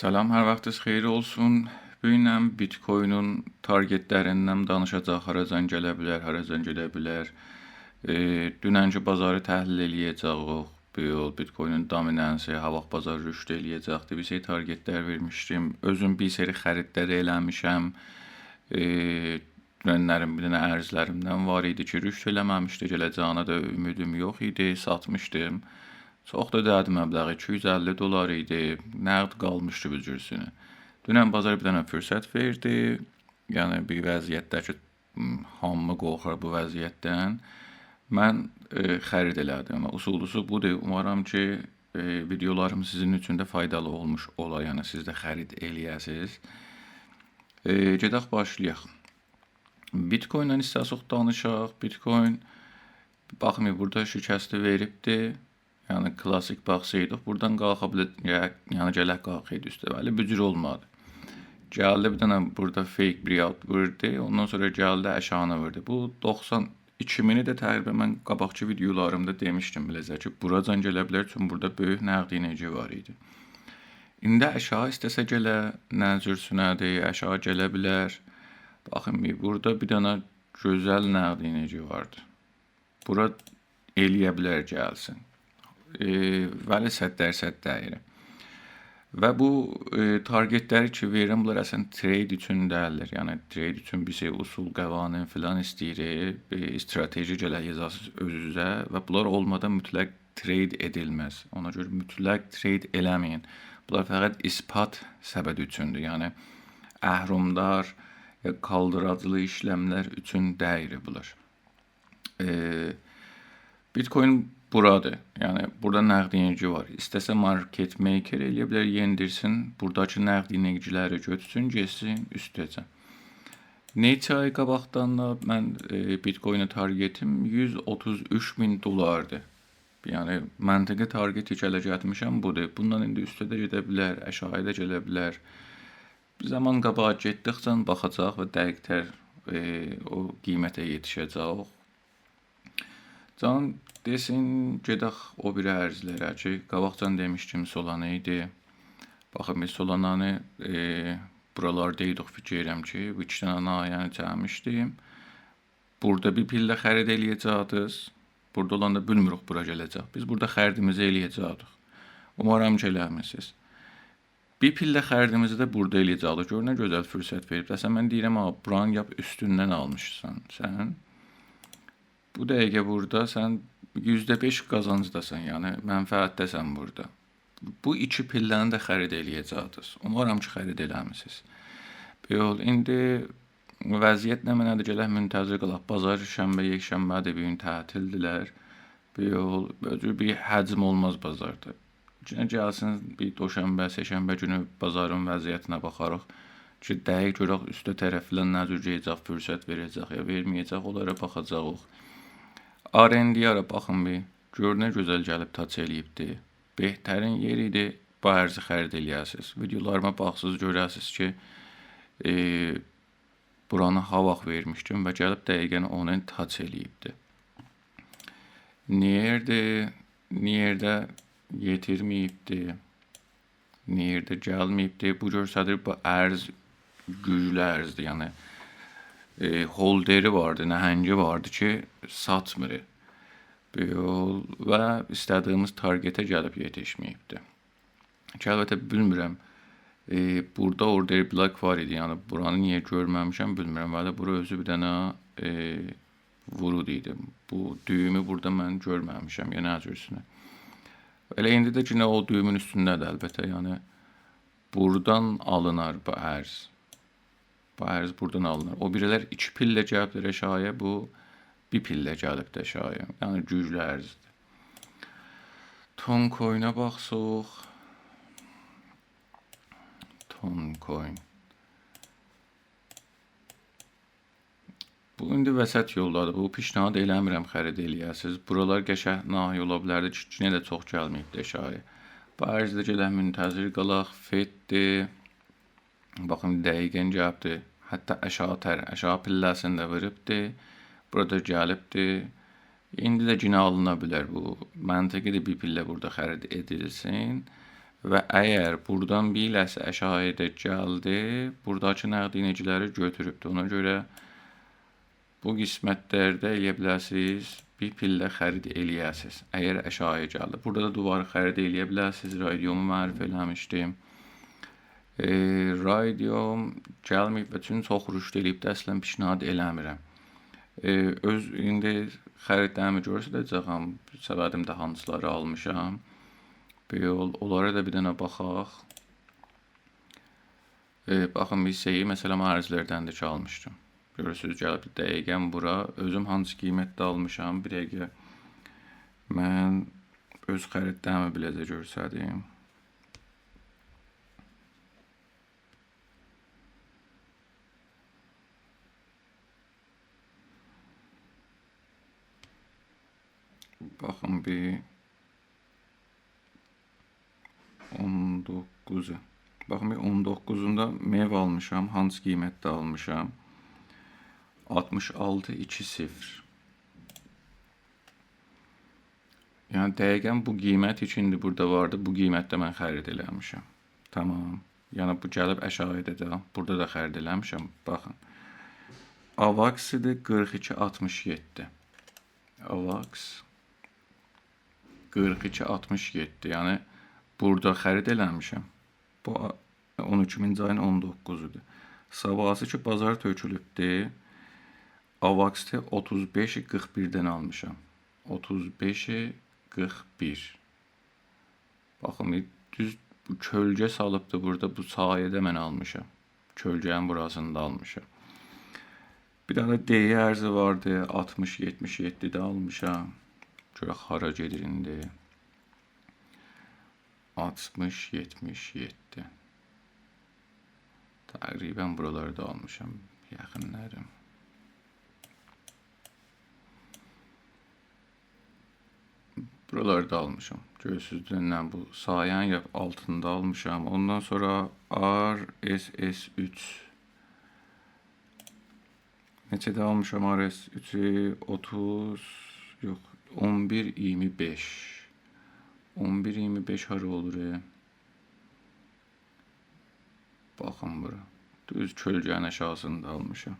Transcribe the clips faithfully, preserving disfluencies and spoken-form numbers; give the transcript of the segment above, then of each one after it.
سلام، هر واختینیز خئییر اولسون. بو گون هم بیت‌کوینین تارگت‌لریندن دانیشاجاق، هاراجان گله بیلر، هاراجان گئده بیلر. ائ، دوننکی بازاری تحلیل ائله‌یه‌جه‌ییک. بو یول بیت‌کوینین دامیننسی، هاواخت بازار رشد ائله‌یه‌جکدی. بیر سری تارگت‌لر وئرمیشدیم. اؤزوم بیر سری خریدلر ائله‌میشم. ائ، دوننلرین بیر دنه ارزلریمدن وار ایدی کی، رشد ائله‌مه‌میشدی، گله‌جه‌یینه ده امیدیم یوخ ایدی، ساتمیشدیم. چوخ دا دئییل مبلغی، ایکی یوز اللی دلار ایدی، نقد قالمیشدی بو جورسونه. دونن بازار بیر دنه فرصت وئردی، یعنی بیر وضعیتده کی، م، هامی قورخور بو وضعیتدن. من، ائ، خرید ائله‌دیم. اصوللوسو بودور. اومارام کی، ائ، ویدئولاریم سیزین اوچون ده فایدالی اولموش اولا، یعنی سیز ده خرید ائله‌یه‌سینیز. ائ، گئدک باشلایاق. بیت‌کوین‌دن ایسته‌سک دانیشاق. بیت‌کوین، باخین، بورادا شکستی وئریبدی. یعنی کلاسیک باخسایدیق، بورادان قالخا بیله، یعنی گلک قالخایدی اوسته. ولی بو جور اولمادی. گلدی بیر دنه بورادا fake breakout ووردو. اوندان سونرا گلدی آشاغینا ووردو. بو دوخسان ایکی مینی ده تقریباً من قاباقکی ویدئولاریمدا دئمیشدیم بیله‌زه کی، بوراجان گله بیلر، چونکی بورادا بؤیوک نقدینگی وار ایدی. ایندی آشاغی ایسته‌سه گله، نه جورسونه‌دیر، آشاغی گله بیلر. باخین، بیر بورادا بیر دنه گؤزل نقدینگی واردی. بورا ائله‌یه بیلر گلسین. ائ، ولی صد درصد دئییل. و بو، ائ، تارگت‌لری کی وئریرم، بونلار اصلاً ترید اوچون دئییللر. یعنی ترید اوچون بیر سری اصول، قوانین فلان ایسته‌ییر، ائ، استراتژی گرک یازاسینیز اؤزونوزه و بونلار اولمادان مطلق ترید ائدیلمز. اونا گؤره مطلق ترید ائله‌مه‌یین. بونلار فقط اثبات سبدی اوچوندور. یعنی اهرم‌دار یا کالدیراجلی ایشلم‌لر اوچون دئییل بونلار. ائ، بیت‌کوین بورادیر. یعنی بورادا نقدینگی وار. ایسته‌سه مارکت میکر ائله‌یه بیلر، یئندیرسین. بوراداکی نقدینگی‌لری گؤتورسون، گئتسین اوسته‌جه. نئچه آی قاباقدان دا من، ائ، بیت‌کوینه تارگتیم یوز اوتوز اوچ مین دلاردی. یعنی منطقی تارگتی کی اله گتیرمیشم بودور. بوندان ایندی اوسته ده گئده بیلر، آشاغییا دا گله بیلر. بیر زامان قاباغا گئتدیکجه باخاجاق و دقیق‌تر، ائ، او قیمته یئتیشه‌جه‌ییک. جان دئسین، گئدک او بیری ارزلره کی، قاباقجان دئمیشدیم، سولانا ایدی. باخین، بیز سولانانی، ائ، بورالاردا ایدیک، فیکیر ائلیرم کی، بو ایکی دنه ناحیه‌نی چکمیشدیم. بورادا بیر پیلله خرید ائله‌یه‌جکدینیز. بورادا اولاندا بیلمیریک بورا گله‌جک. بیز بورادا خریدیمیزی ائله‌یه‌جکدیک. اومارام کی ائله‌میسینیز. بیر پیلله خریدیمیزی ده بورادا ائله‌یه‌جکدیک. گؤر نه گؤزل فرصت وئریب. اصلاً من دئییرم، «آ، بورانی لاپ اوستوندن آلمیشسان سن.» بو دقیقه بورادا سن یوزده بئش قازانجداسان، یعنی منفعتده‌سن بورادا. بو ایکی پیلله‌نی ده خرید ائله‌یه‌جکدینیز. اومارام کی خرید ائله‌میسینیز. بو یول، ایندی وضعیت نمنه‌دیر، گرک منتظر قالاق. بازار، شنبه، یکشنبه‌دیر، بو گون تعطیلدیلر. بو یول، بؤیله بیر حجم اولماز بازاردا. گئنه گلسین، بیر دوشنبه، سه‌شنبه گونو بازارین وضعیتینه باخاریق کی، دقیق گؤرک اوسته طرفدن نه جور گئده‌جک، فرصت وئره‌جک یا وئرمه‌یه‌جک، اونلارا باخاجاغیق. آر ان دی آرا باخین بیر، گؤر نه گؤزل گلیب تاچ ائله‌ییبدی. بهترین یئر ایدی بو ارزی خرید ائله‌یه‌سینیز. ویدئولاریما باخسیز گؤره‌سینیز کی، ائ، بورانی هاواخت وئرمیشدیم و گلیب دقیقاً اونو تاچ ائله‌ییبدی. نییه‌دیر، نییه‌ده یئتیرمه‌ییبدی، نییه‌ده گلمه‌ییبدی. بو گؤستریر، بو ارز گوجلو ارزدیر، یعنی، ائ، هولدری واردی، نهنگی واردی کی، ساتمیر. بو یول و ایسته‌دیییمیز تارگته گلیب یئتیشمه‌ییبدی. کی، البته، بیلمیرم، ائ، بورادا اوردر بلاک وار ایدی، یعنی بورانی نییه گؤرمه‌میشم، بیلمیرم. ولی بورا اؤزو بیر دنه، ائ، ورود ایدی. بو دویومو بورادا من گؤرمه‌میشم، یعنی نه جورسونه. ائله ایندی ده یئنه او دویومون اوستونده‌دیر، البته، یعنی بورادان آلینار بو ارز. بو ارز بورادان آلینیر. او بیریلر ایکی پیلله گلیبدیر آشاغییا، بو بیر پیلله گلیبدیر آشاغییا. یعنی گوجلو ارزدیر. تون کوینه باخساق. تون کوین. بو ایندی وسط یولدادیر. بو پیشنهاد ائله‌میرم خرید ائله‌یه‌سینیز. بورالار قشنگ ناحیه اولا بیلردی کی، یئنه ده چوخ گلمه‌ییبدی آشاغییا. بو ارزده گرک منتظر قالاق، فددیر. باخین، دقیقاً گلیبدی. حتی آشاغی تر، آشاغی پیلله‌سینی ده ووروبدو. بورادا گلیبدی. ایندی ده یئنه آلینا بیلر بو. منطقی‌دیر بیر پیلله بورادا خرید ائدیلسین. و اگر بورادان بیر لحظه آشاغی‌یا دا گلدی، بوراداکی نقدینگی‌لری گؤتوروبدور. اونا گؤره بو قسمت‌لرده ائلیه بیلرسینیز، بیر پله خرید ائلیه‌سینیز، اگر آشاغی‌یا گلدی. بورادا دا دوباره خرید ائلیه بیلرسینیز، رایدیومو معرفی ائله‌میشدیم. ائ، رایدیوم گلمه‌ییب و چون چوخ رشد ائلییبدی، اصلاً پیشنهاد ائله‌میرم. ائ، اؤز، ایندی خریدلریمی گؤرسده‌جه‌یم، سبدیمده هانسیلاری آلمیشام. بیر یول، اونلارا دا بیر دنه باخاق. ائ، باخین، بیر شئیی، مثلاً، ارزلردن ده کی آلمیشدیم. گؤرورسونوز، گلیب دقیقاً بورا. اؤزوم هانسی قیمتده آلمیشام؟ بیر دقیقه. من اؤز خریدلریمی بیله‌زه گؤرسدیم. باخین بیر اون دوققوزو. باخین بیر اون دوققوزوندا مئو آلمیشام، هانسی قیمتده آلمیشام؟ آلتمیش آلتی ایکی صفر. یعنی دقیقاً بو قیمت کی ایندی بورادا واردی، بو قیمتده من خرید ائله‌میشم. تمام. یعنی بو گلیب آشاغی‌دیر دا، بورادا دا خرید ائله‌میشم. باخین. آواکس‌دیر، قیرخ ایکی آلتمیش یئددی. آواکس قیرخ ایکی آلتمیش یئددی. یعنی بورادا خرید ائله‌میشم. بو آ-، اون ایکینجی آیین اون دوققوزودور. صاباحیسی کی بازار تؤکولوبدور، آواکسی اوتوز بئش قیرخ بیردن آلمیشام. اوتوز بئش قیرخ بیر. باخین، دوز بو کؤلگه سالیبدی بورادا، بو سایه‌ده من آلمیشام. کؤلگه‌نین بوراسیندا آلمیشام. بیر دنه دی ارزی واردی، آلتمیش یئتمیش یئددیده آلمیشام. گؤرک هارا گئدیر ایندی. آلتمیش یئتمیش یئددی. تقریباً بورالاردا آلمیشام، یاخینلاریم. بورالاردا آلمیشام. گؤرورسونوز، دونن بو سایه‌نین یا آلتیندا آلمیشام. اوندان سونرا آر اس اس اوچ. نئچه‌ده آلمیشام آر اس اوچو؟ اوتوز، یوخ، اون بیر ایگیرمی بئش. اون بیر ایگیرمی بئش هارا اولور، ائ؟ باخین بورا. دوز کؤلگه‌نین آشاغیسیندا آلمیشام.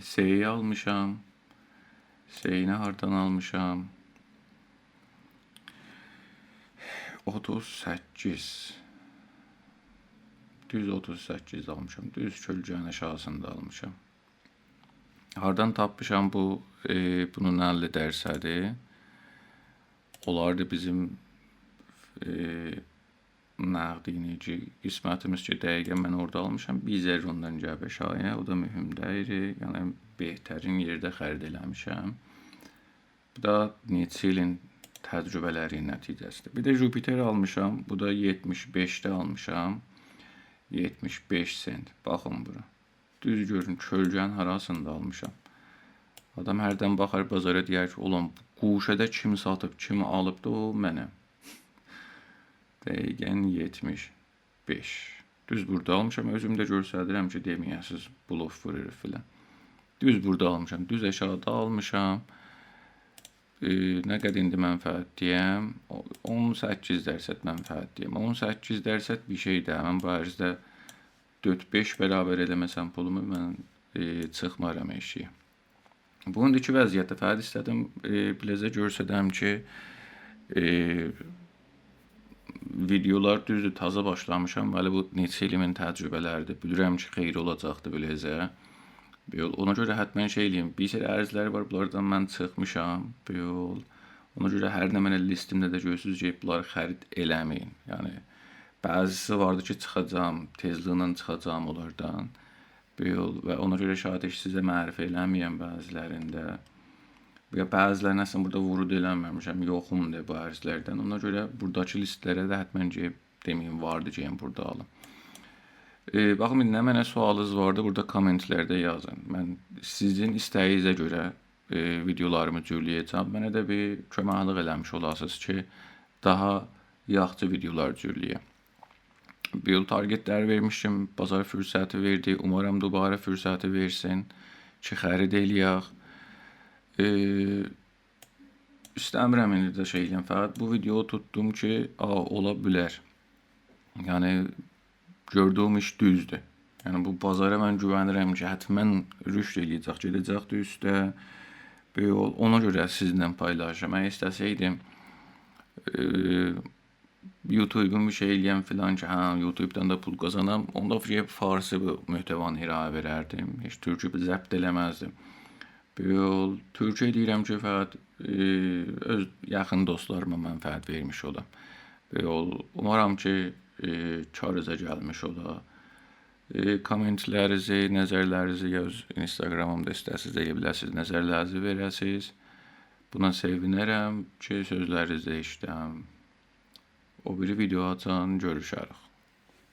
سئیی آلمیشام. سئیینی هاردان آلمیشام؟ اوتوز سککیز. دوز اوتوز سککیز آلمیشام. دوز کؤلگه‌نین آشاغیسیندا آلمیشام. هاردان تاپمیشام بو، ائ، بونون اللی درصدی؟ اونلار دا بیزیم، ائ، نقدینگی قسمتیمیز کی، دقیقاً من اورادا آلمیشام. بیر ذره اوندان گلیب آشاغی‌یا، او دا مهم دئییل. یعنی، بهترین یئرده خرید ائله‌میشم. بو دا نئچه ایلین تجربه‌لری نتیجه‌سیدیر. بیر ده ژوپیتر آلمیشام. بو دا یئتمیش بئشده آلمیشام. یئتمیش بئش سنت. باخین بورا. دوز گؤرون، کؤلگه‌نین هاراسیندا آلمیشام. آدام هردن باخار بازارا، دئیر کی، «اولان، گوشه‌ده کیم ساتیب، کیم آلیبدی، او منم.» دقیقاً یئتمیش بئش. دوز بورادا آلمیشام. اؤزوم ده گؤستریرم کی، دئمه‌یه‌سیز، بلوف وورور فلان. دوز بورادا آلمیشام. دوز آشاغیدا آلمیشام. ائ، نه قدر ایندی منفعتده‌یم؟ او-، اون سککیز درصد منفعتده‌یم. اون سککیز درصد بیر شئی دئییل. من بو ارزده دؤرد-بئش برابر ائله‌مه‌سم پولومو، من، ائ، چیخمارام ائشیگه. بو گونکو وضعیتده فقط ایسته‌دیم، ائ، بیله‌زه گؤسترم کی، ائ، ویدئولار، دوزدور، تازا باشلامیشام، ولی بو نئچه ایلیمین تجربه‌لریدیر. بیلیرم کی، خئییر اولاجاقدیر بیله‌زه. اونا گؤره حتماً شئی ائله‌ییم. بیر سری ارزلر وار، بونلاردان من چیخمیشام بو یول. اونا گؤره هر نمنه لیستیمده ده گؤرورسونوز کی، بونلاری خرید ائله‌مه‌یین. یعنی، بعضیسی واردی کی، چیخاجاغام، تئزلیکله چیخاجاغام اونلاردان. بو یول و اونا گؤره شاید هئچ سیزه معرفی ائله‌مه‌یم بعضیلرین ده. یا بعضیلرینه اصلاً بورادا ورود ائله‌مه‌میشم، یوخومدور بو ارزلردن. اونا گؤره بوراداکی لیستلره ده حتماً کی، دئمه‌ییم، واردی کی، یعنی بورادا آلیم. ائ، باخین، ایندی نمنه سؤالینیز واردی، بورادا کامنتلرده یازین. من سیزین ایسته‌یینیزه گؤره، ائ، ویدئولاریمی جورله‌یه‌جم. منه ده بیر کؤمکلیک ائله‌میش اولاسینیز کی، داها یاخشی ویدئولار جورله‌یم. بو یول تارگتلری وئرمیشدیم، بازار فرصتی وئردی. اومارام دوباره فرصتی وئرسین کی، خرید ائله‌یک. ائ، ایسته‌میرم ایندی ده شئی ائله‌یم. فقط بو ویدئونو توتدوم کی، آ، اولا بیلر. یعنی گؤردویوم ایش دوزدور. یعنی بو بازارا من گوونیرم کی، حتماً رشد ائله‌یه‌جک، گئده‌جکدیر اوسته. بو یول، اونا گؤره سیزینله پایلاشیرام. من ایسته‌سئیدیم، ائ، یوتیوبون بیر شئی ائله‌یم فلان کی، هه، یوتیوبدان دا پول قازانام، اوندا فقط فارسی بو محتوانی ارائه وئرردیم. هئچ تورکی ضبط ائله‌مزدیم. بو یول تورکی دئییرم کی، فقط، ائ، اؤز یاخین دوستلاریما منفعت وئرمیش اولام. بو یول اومارام کی، ائ، کارینیزا گلمیش اولا. ائ، کامنتلرینیزی، نظرلرینیزی یا اؤز اینستاگرامیمدا ایسته‌سیز دئیه بیلرسینیز، نظرلرینیزی وئره‌سیز. بونا سئوینرم کی، سؤزلرینیزی ائشیدم. او بیری ویدیویاجان گؤروشریک.